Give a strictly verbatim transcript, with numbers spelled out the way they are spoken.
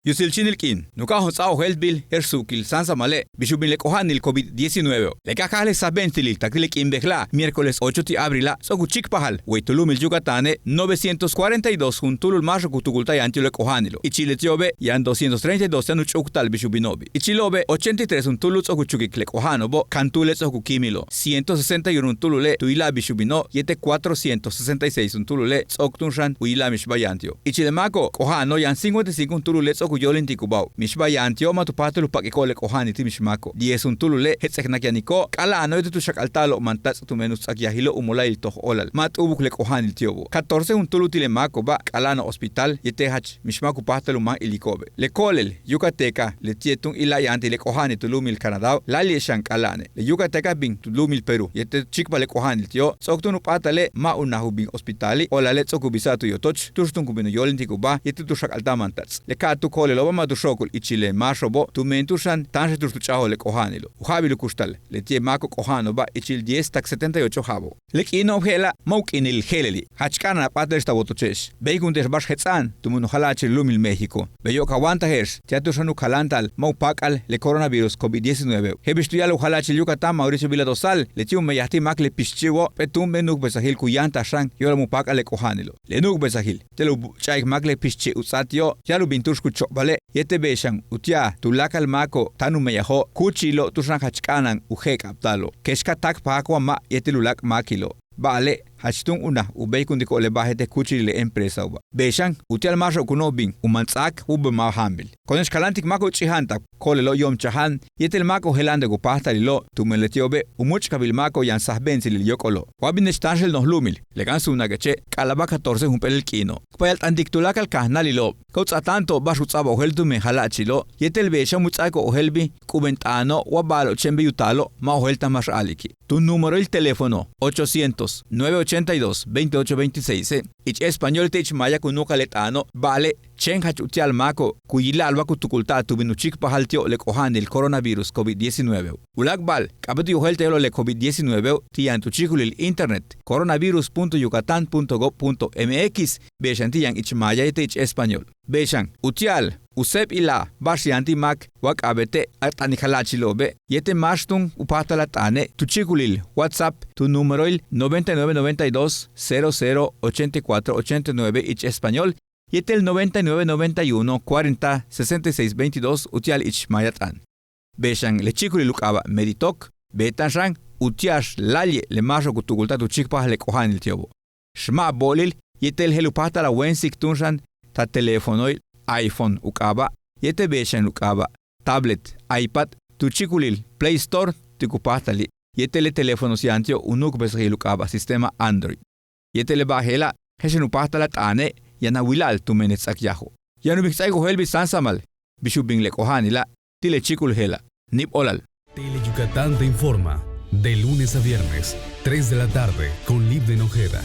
Yusil chíinil k'iin, nukajo'on ts'a'ab ojéeltbil je'ex suukil sáansamale' bix u bin le k'oja'anil covid diecinueveo'. Le ka káajal le sajbe'entsilil tak ti' le k'iin bejela' miércoles ocho ti' abrila' ts'o'ok u chíikpajal wey tu lu'umil Yucatane' novecientos cuarenta y dos juntúulul máaxo'ob ku tukulta'al yaan ti' le k'oja'anilo'. Ichil leti'obe' yaan doscientos treinta y dos yaan u ch'úukta'al bix u bino'obi'. Ichilo'obe' ochenta y tres juntúulul ts'o'ok u chukik le k'oja'ano'obo' kantúule' ts'o'ok u kíimilo'. Ciento sesenta y uno juntúulule' tu yila'al bix u bino' yéetel cuatrocientos sesenta y seis juntúulule' ts'o'ok túun xan u yila'al mixba'al yaan ti'o'. Ichil le máako'ob k'oja'ano' yaan cincuenta y cinco juntúulule' ts'o'ok u yóolintikubáajo'ob mixba'al yaan ti'o'. Ma' tu páajtal u pak'iko'ob le k'oja'anil ti' mix máako'ob. Diez juntúulule' jets'eknak yaniko'ob k'a'ala'ano' yéetel tu xak'alta'alo'ob mantats' tumen u ts'áak yajilo' u mola'ayil toj óolal. Ma' t'u'ubuk le k'oja'anil ti'obo'. Catorce juntúulul ti' le máako'oba' k'a'ala'ano'ob hospital yéetel jach mix máak u páajtal u máan iliko'obe'. Le ko'olel Yucateca leti'e' túun ila'a' yaan ti' le k'oja'anil tu lu'umil Canadao' láayli' xan k'a'ala'ane'. Le Yucateca bin tu lu'umil Perú yéetel chíikpajal le k'oja'anil ti'o' ts'o'ok túun u p'áatale' ma' unaj u bin hospitali', óolale' ts'o'ok u bisa'al tu yotoch tu'ux túun ku bin u yóolintikubáaj yéetel tu xak'alta'al mantats'. Le ka'atúul ko'olelo'oba' ma' tu xóok'ol ichil le máaxo'obo' tumen tu'ux xan táanxel tu'ux tu ch'a'ajo'ob le k'oja'anilo'. U ja'abil u kuxtal leti'e' máako'ob k'oja'ano'oba' ichil diez tak setenta y ocho ja'abo'ob. Le k'iino'ob je'ela' ma' u k'iinil je'eleli'. Jach k'a'ana'an a p'áatal ex ta wotoche'ex. Béeykunte'ex ba'ax jets'a'an tumen u jala'achil lu'umil México. Beyo' ka wáantaje'ex ti'al tu'ux xan u kalanta'al ma' u páak'al le coronavirus covid diecinueveo'. Je'el bix tu ya'al u jala'achil Yucatán Mauricio Vila Dosal, leti' u meyaj ti' máak le pixchi'o'obo', jump'éel túumben nu'ukbesajil ku yáantaj xan yo'olal ma' u páak'al le k'oja'anilo'. Le nu'ukbesajil te'el u ch'a'ik máak le pixchi' u ts'áa ti'o' ti'al u bin tu'ux ku chokbale' yéetel bey xan uti'al tuláakal máako'ob táan u meyajo'ob kúuchilo'ob tu'ux xan jach k'a'ana'an u je'ek'abta'alo'ob kex ka táakpajak wa ma' yéetel u láak' máakilo'. Ba'ale' jach túun unaj u béeykuntiko'ob le ba'al yéetel kúuchilil le empresao'oba'. Bey xan uti'al máaxo'ob ku no'ob bin u mants'áak u bemaj jaambil. Ko'one'ex kaláantik máako'ob ch'íijantak ko'olelo'ob yo'omchaja'an yéetel máako'ob jela'an tak u páajtalilo', tumen leti'obe' u múuch'kabil máako'ob yaan sajbe'entsilil yóok'olo'. Wa bíine'ex táanxel noj lu'umil le k'a'ansunakeche' k'a'ala'aba' catorce jump'éelel k'iino'. K bayal t'antik tuláakal kajnáalilo' ka u ts'aatáantiko'ob ba'ax u ts'a'abal ojéeltbil tumen jala'achilo' yéetel bey xan u ts'áaiko'ob ojéelbil k'uben t'aano' wa ba'alo'ob chéen bey u taalo' ma' ojéeltaj máax a'aliki'. Tu númeroil teléfono ochocientos, nueve ochenta y dos, veintiocho veintiséise', ich español te' ich maaya ku nu'uka'al le t'aano'. Ba'ale' chéen jach uti'al máako'ob ku yila'al wa ku tukulta'al tu bin u chíikpajal ti'ob le k'oja'anil coronavirus covid diecinueveo'. U láak' ba'al k'a'abéet u yojéeltayalo'ob le covid diecinueveo' ti' yaan tu chíikulil internet coronavirus punto yucatán punto gob punto mx, bey xan ti' yaan ich maaya yéetel ich español. Bey xan uti'al u séeb ila'al ba'ax yaan ti' máak wa k'a'abéete' a t'anik jala'achilo'obe' yéetel máax túun u páajtal a t'aane' tu chíikulil WhatsApp tu númeroil noventa y nueve, noventa y dos, cero cero, ochenta y cuatro, ochenta y nueve ich español yéetel noventa y nueve, noventa y uno, cuarenta, sesenta y seis, veintidós uti'al ich maaya t'aan. Bey xan le chíikulil u k'aaba' Meditok beeta'an xan uti'al láayli' le máaxo'ob ku tukulta'al tu chíikpajal le k'oja'anil ti'obo'. Xma' bo'olil yéetel je'el u páajtal a wéensik túun xan ta teléfonoil iPhone u k'aaba' yéetel bey xan u k'aaba' tablet, iPad tu chíikulil Play Store ti' ku páajtali' yéetel le teléfonos yaan ti'ob u nu'ukbesajil u k'aaba' sistema Android. Yéetel le ba'al je'ela' je'el xan u páajtal a t'aane' yaan a wila'al tumen le ts'áak yajo'. Yaan u bin k ts'áaik ojéelbil sáansamal bix u bin le k'oja'anila' ti' le chíikul je'ela'. Níib óolal. Tele Yucatán te informa de lunes a viernes, tres de la tarde, con Livden Ojeda.